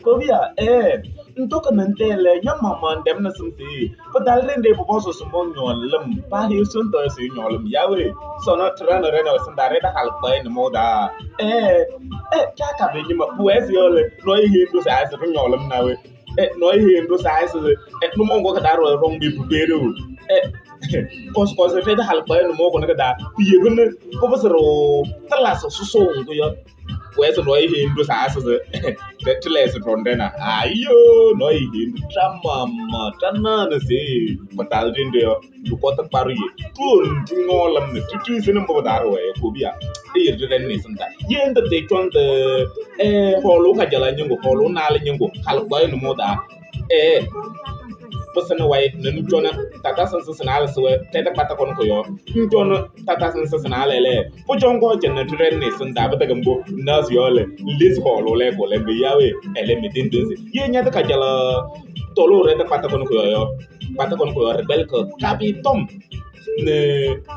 Kobia, ntoka nantele nyamama ndemna simsi. Padalrende poposo sumbo nyolem, pa hilsun to si nyolem yawe. Sono trano reno sandare da halpa in moda. Chaka be nyima pues yole, no hindu sa sa nyolem nawe. No hindu sa sa no mongo ka daro rong bi puberu. Kos kos te da halpa in mo ko na da. Piye poposo ro tala so so ngo yo. Pues no hindu sa sa te se rondena. Ayo, no hindu tramama tanana se patal dinde yo du ko ta paru ye. Tun ngolam ne tutu se ne mbo daro e ko bia. E de den ne sanda. Yenda te chonde holo ka jala nyingo holo na le nyingo hal boy no moda. Pesana wai nenu chona tata sansa sanala suwe teta pata kono koyo nchona tata sansa sanala le po chongo chena tren ne sanda bata gambo nas yole lis holo le ko le biyawe ele midin desi ye nya ta kajala tolo re ta pata kono koyo yo pata kono koyo rebel ko kabi tom ne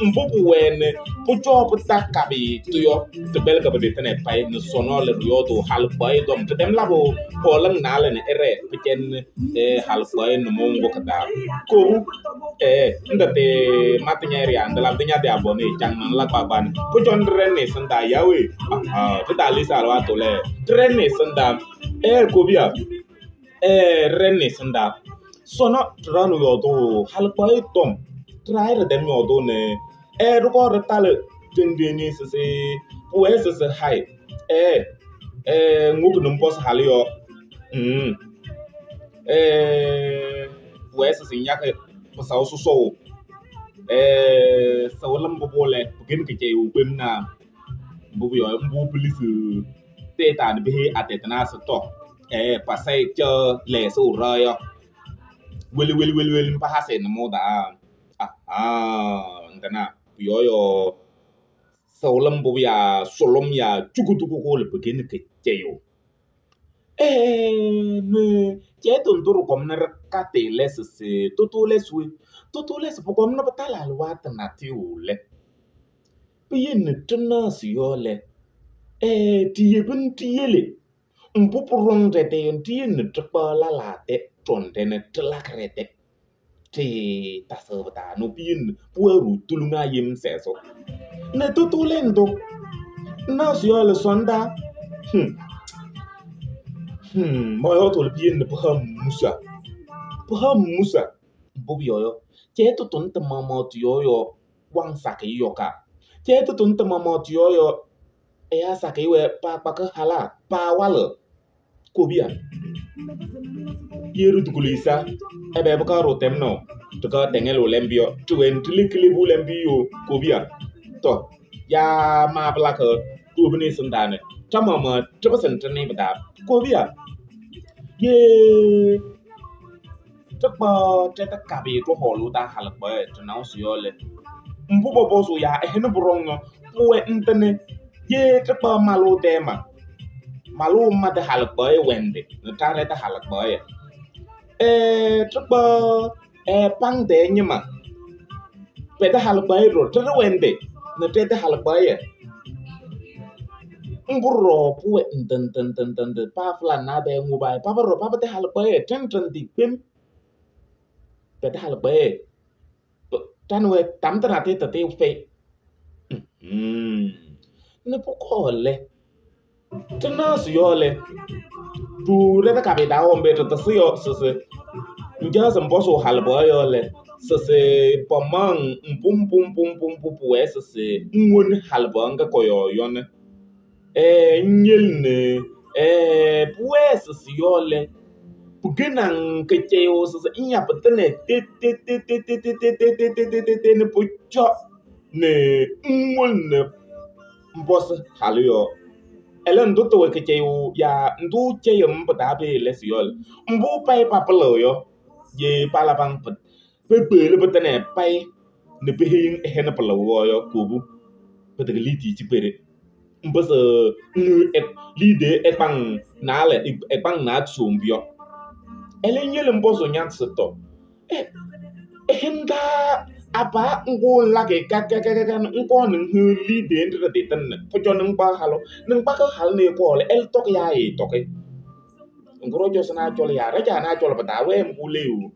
mbubu wene po job ta kabi tuyo rebel ka bede tene pai ne sono le yo to hal pai dom te dem labo ko lang na le ne ere pichen hal pai no mongo kada ko ndate matnya ria ndala tinya de abone chang man la baban po jon rene sanda yawe te dali salwa to le rene sanda ko bia rene sanda sono tranu yo to hal pai tom try dem yo do ne ro retale tendeni se pues se hai nguk num pos hal yo pues se nyak pasau so so sawalam bobole gen ke u bem na bu yo mbu police te tan be atetna se to pasai che le so ra yo weli weli weli weli pa hase no mo da ndana yo yo sawalam bu ya solom ya chukutuku ko le gen ke che yo ne che tontoro kom na kate le se toto le swe toto le se kom na batala al wat na ti ule piyen tna si yo le ti yeben ti yele mpupuron de de ti ne tpa la la te ton de ne tla krete ti ta so ta no piyen pueru tulunga yim se so ne toto le ndo na si yo le sonda mo yo to le piyen ne musa musa bobi yo che to ton te mama to yo yo wang sa ke yo ka che to ton te mama to yo yo e ya sa ke we pa pa ka hala pa wala ko bia yeru tukulisa e be ka ro tem no to ka tengelo lembio to en tilikili bu lembio ko bia to ya ma bla ka tu bni sandane ta mama to sen tani ba ko bia ye takpa teta kabi to holu ta halak ba to na so le mbu bobo so ya e no brongo puwe ntene ye takpa malu tema malu ma de halak ba wende no ta re ta halak ba takpa pang de nyima pe ta halak ba ro to wende no te ta halak ba ye mburo puwe nten ten ten ten pa flan na de ngubai pa ro pa te halak ba ten ten di pim pe ta halak ba tan we tam ta te te fe ne poko le tena su yo le tu le ta kabe da ombe to su yo su su nja sem boso hal bo yo le Sese pɔmɔŋ mpʋmpʋmpʋmpʋmpʋ wɛ sese ŋwoni halbɔŋga kɔyɔ yɔne. Nyelne pʋwɛ sese yɔle. Pugenan kecheyo sese nya petene te te te te te te te te te te te te te ne pucho ne nwolne mbɔs halu yo. Ele ndu to kecheyo ya ndu cheyo mbata be les yol. Mbu pai papalo yo. Ye palabang pet. Pepele petene pai ne pehin ehene palo yo kubu. Petegeli ti chipere. Mbɔs ngu ek lide ekpang nale ekpang na tsumbyo. Ele nyele mbɔs nyantse to. Ehenda apa ngu lake ka ka ka ka nko nhu lide ndre de tan pojo nngba halo nngba ka hal ne ko le el tok ya e toke. Ngoro jo sana chol ya raja na chol bata we mbu leu.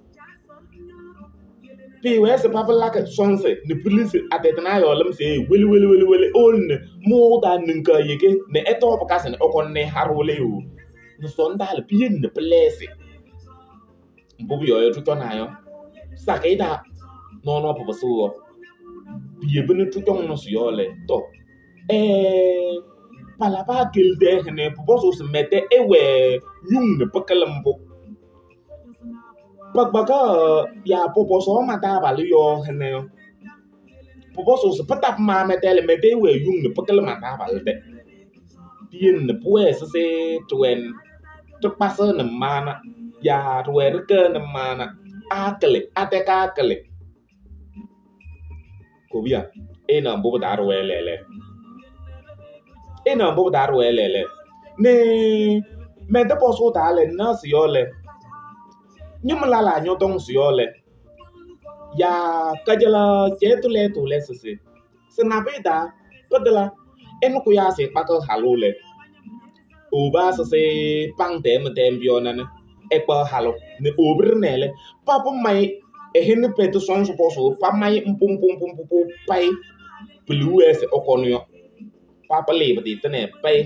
Pi we se papa lake sonse ne police atetna yo lem se wele wele wele wele on mo da nka yeke ne eto pa ka se ne okon ne haro leu. Ne sonda le pi ne place. Mbu yo yo tuto na yo. Sakeda no no papa so. Pi e bene tuto no so yo le to. Palapa gilde ne poso se mete ewe nyung ne pakalambo. Pagbaka ya popo so mata bali yo hene yo. Popo so se patap ma mete le mete ewe yung ne pakalam mata bali de. Pien ne puwe se se twen te pasa ne mana ya twen ke ne mana akele ateka akele. Kobia ena mbo daro elele. Ena mbo daro elele. Ne mete poso dale na si yole. Nyumla la nyotong si yole. Ya kajala chetule tule sese. Senapeda pedela enu kuya se pako halule. Uba sese pang tem tem bionane ekpa halo ne obrnele papa mai ehene peto son poso pa mai mpum pum pum pum pai blue ese okonuyo. Papa lebe di tene pai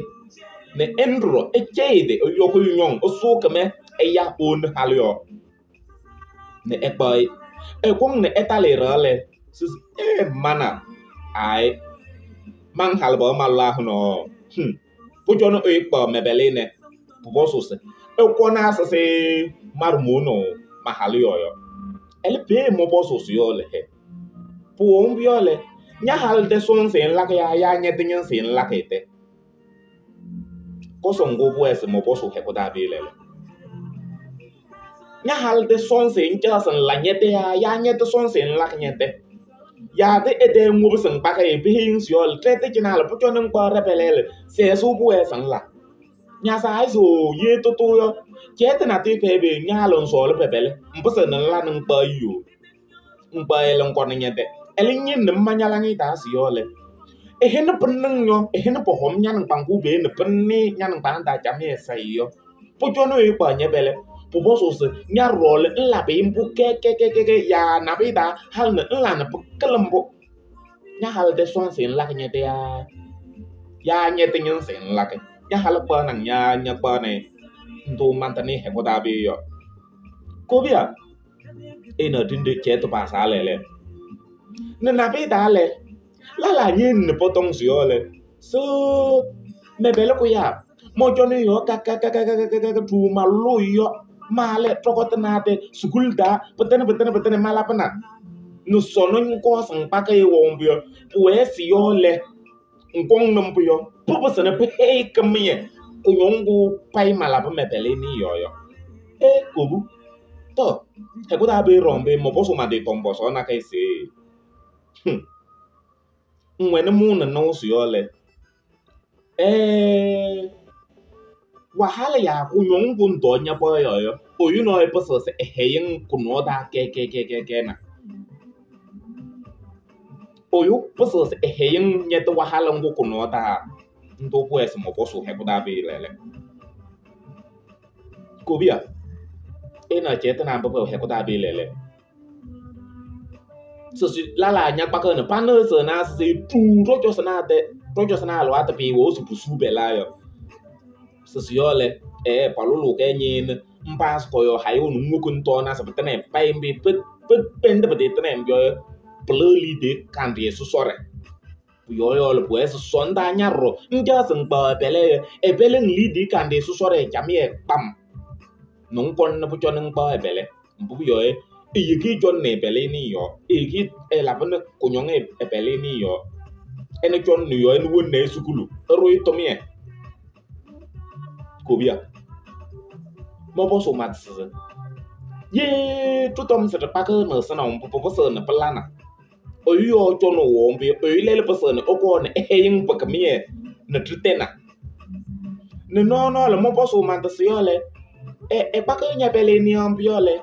ne endro e chede o yoko nyong o sokame e ya on halo ne ekpa e kong ne etale rale sis e mana ai mang halbo mala no pujono e pa mebele ne poso se e kona se se marmuno mahalo yo ele pe mo poso se yo le he po yo le nya hal de son se nla ya ya nye de nyen se nla kete ko so ngo bo ese mo poso he ko da be le nya hal de son se ncha se nla nye de ya ya nye de son se nla nye de ya de ede ngo bo se npa ka e be hin se yo le tete china le pujono npa rebelele se so bo ese nla nya sa so ye to to yo chete na te febe nya lo so le pepele mpo se nla npa yo npa ele nko nye de ele nyin ne manya la ngi ta si yo le ehene penneng yo ehene po hom nya nang ku be ne penne nya nang pa da cha me sai yo pujono e pa nye bele po bo so se nya ro le nla be mpu ke ke ke ke ya na be da hal ne nla ne kelembo nya hal de son se nla nye de ya ya nye de nyen se nla ke nya hal pa nang nya nya pa ne ndu mantane he ko da be yo ko bia e na dinde che to pa sa le le ne na be da le la la nyin ne potong si yo le so me bele ko ya mo jone yo ka ka ka ka ka ka ka tu ma lo yo ma le trokotna de sukul da petene petene petene mala pana no sono nko sang pa ka e wo mbyo puwe si yo le nkong no mbyo popo se ne pe kemye kunyongu pai mala pa me bele ni yo yo e kobu to e ko da be rombe mo poso ma de tombo so na kai se nwene mu na no si yo le wahala ya kunyongu ndonya pa yo yo oyu no e poso se eheyin kuno da ke ke ke ke ke na oyu poso se eheyin nyeto wahala ngu kuno da ndo pues mo poso he ko da be lele kobia ena cheta na mbo he ko da be lele so si la la nya pa ko ne pa no so na se tu ro jo so na de ro jo so na lo ata be wo su pusu be la yo so si yo le e palolo ke nyin mpa ko yo hayo nu ngu kun to na sa petene pa mbi pet Pende betene mbyo plali de kandie sore. Yoyo pues sonda nyarro njasen ba bele e bele li di kandie sore jamie pam. Nung kon na puchon ng ba bele. Mbu yo e yiki jon ne bele ni yo. Eki e la bene kunyong e bele ni yo. Ene jon ni yo ene won ne sukulu. Ero itomie. Kobia. Mo boso mat. Ye tutom se pa ke no se na un po se na plana. Oyo chono wombe oyo lele po se na oko na ehin pa kamie na tritena. Ne no no le mo boso mat se yo le. E pa ke nya bele ni am yo le.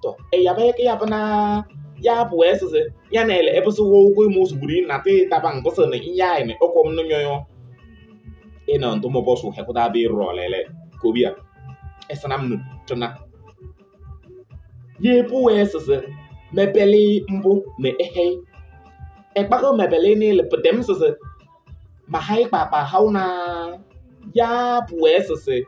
To e ya ba ke ya na ya pues se ya na le e po se wo ko mo suburi na te tabang po se na ya ne oko no nyoyo. E na ndo mo boso he ko da be ro le le. Kobia. Esa nam nu tona. Ye pues se mebele mbo ne ehe. E pa ko mebele ni le pedem se ma hai pa pa hauna ya pues se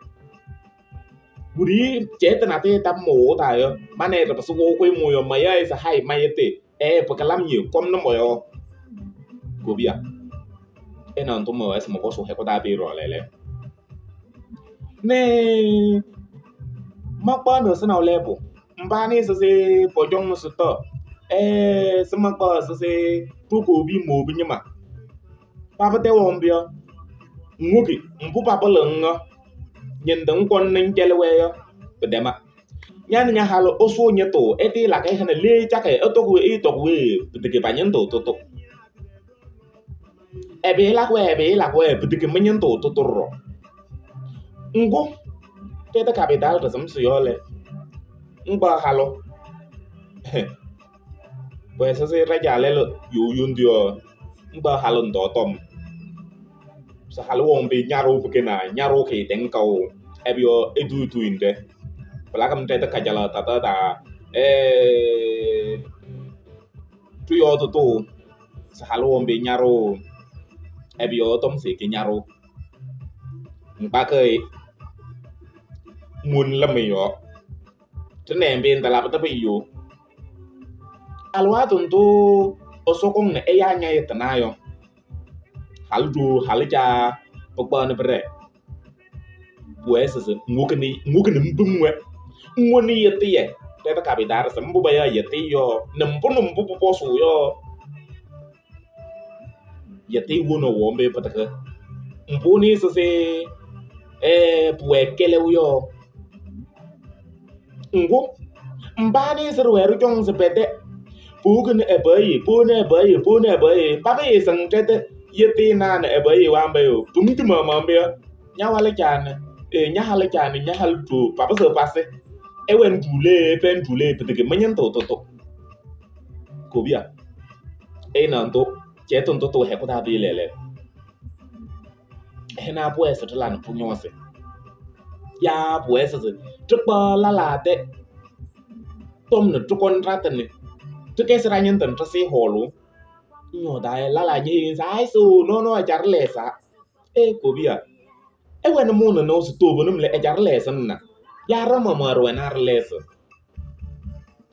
buri cheta na te tam mo ta yo ma ne re so ko mo yo ma ya sa hai ma yete e pa kalam ye kom no mo yo. Kobia. E na ndo mo es mo ko so he ko da be ro le le. Ne makpa no se na lebo mbani se se pojong no se to e se makpa se se tuko bi mo bi nyima papa te wombio nguki mbu papa lenga nyenda nkon nen kele weyo bedema nyani nya halo oso nyeto eti la kai hana le chaka e to ku e to ku e de ba nyendo to to e be la ku e be la ku e de me nyendo to to ro ngo teta capital to some yole ngba halo pues se rajale lo yu yundio ngba halo ndo tom sa halo wombe nyaro bukena nyaro ke den ko ebio edu tuinde plakam teta kajala tata ta e tuyo to to sa halo wombe nyaro ebio tom se ke nyaro ngba ke mun la meyo tene mbe ndala pata yo alwa tuntu osokong ne eya nya yetana yo haldu halja pokba ne bre pues se ngukni ngukni mbumwe ngoni yetiye teta kabidar se mbu ba ya yeti yo nembu nembu posu yo yeti wono wombe pataka mbuni se se e puekele yo ngo mbani se ru jong se pete pugn e bayi pune bayi pune bayi papa ye sang tete yeti na na e bayi wambe yo tumti mama mbe nya wale chan e nya hale chan nya hal tu papa se pase e wen dule pen dule pete menyen to to to kobia e na ndo cheton to to he ko da bi lele he na pues to lan punyose ya pues se tukpa la la te tom no tukon raten tu ke sera nyen tan se holo nyo da la la nyi sai su no no jar le sa e kobia e wen mo no no su to bonum le e jar le sa na ya ra ma ro na le sa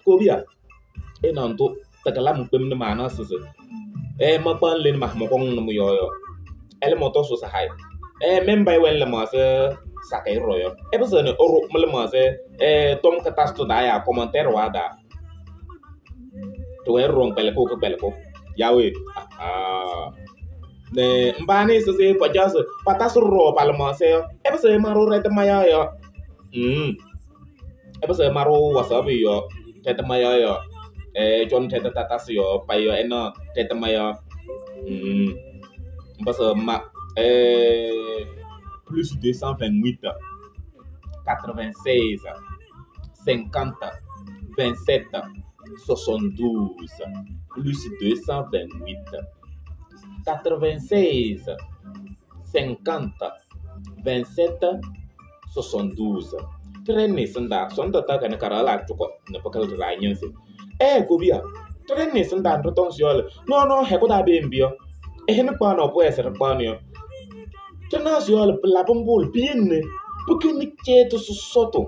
kobia e nan to takala mu pem ne ma na se se e ma pan le ma mo kong no mo yo yo ele moto so sa hai e memba wen le ma se sakai royo e beso ne oro mle ma se e tom katasto da ya commentaire wa da to e rong pele ko pele ko yawe ah ne mbani se se pajas patas ro palma se e beso maro re te maya yo e beso maro whatsapp yo te te maya yo e jon te te tatas yo pa yo eno te te maya beso ma plus 228 96 50 27 72 plus 228 96 50 27 72 trene senda sonda ta kana karala chuko ne pakal ra nyense e kobia trene senda ndo ton siol no no he ko da be mbio e he ne pa no pues re pa no tena siol la bombol bien pukini cheto soto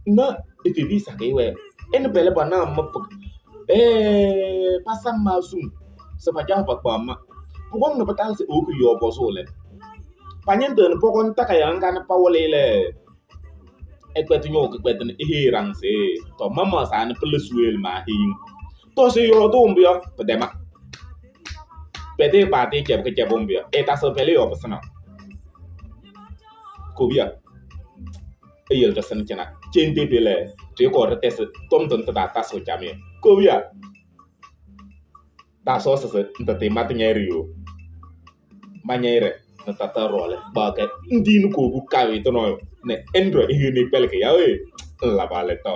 na e fi bisa ke we en bele ba na ma Ee, pasam ma sum se pajax pakpama. Pʋkɔŋ nɛ pɩtalɩ se owoki yɔɔ pɔzʋʋ lɛ. Pañɩndɩɣnɩ pɔkɔŋ takayaɣ ŋga nɛ pawɩlɩ lɛ. Ɛkpɛtɩ ñʋʋ kɩkpɛtɩ nɛ eheyi ɖaŋ se tɔ mamaɣ nɛ pɩlɩ suweel maa heyiŋ. Tɔ se yɔɔdʋʋ mbʋ yɔ, pɩtɛma. Pɛtɛ kpaatɩ cɛbɩ kɩcɛbʋ mbʋ yɔ, ɛtasɩɣ pɛlɛ yɔɔ pɩsɩnaɣ. Kobiya. Eyel ɖɩsɩn cɩna. Cende pele tɩ kɔɔ ɖɩtɛsɩ tɔm tʋ tɩ tasɩɣ camɩyɛ. Kobiya. Ta sɔɔsɩ se ntɩtɩ matɩ ñɛyɩrɩ yo. Ma ñɛyɩrɩ nɛ tata rɔɔlɛ kpaakɛ ndini kobu kawe tɔnɔyo nɛ endro ehene kpɛlɩkɛ yawe nlabalɛ tɔ.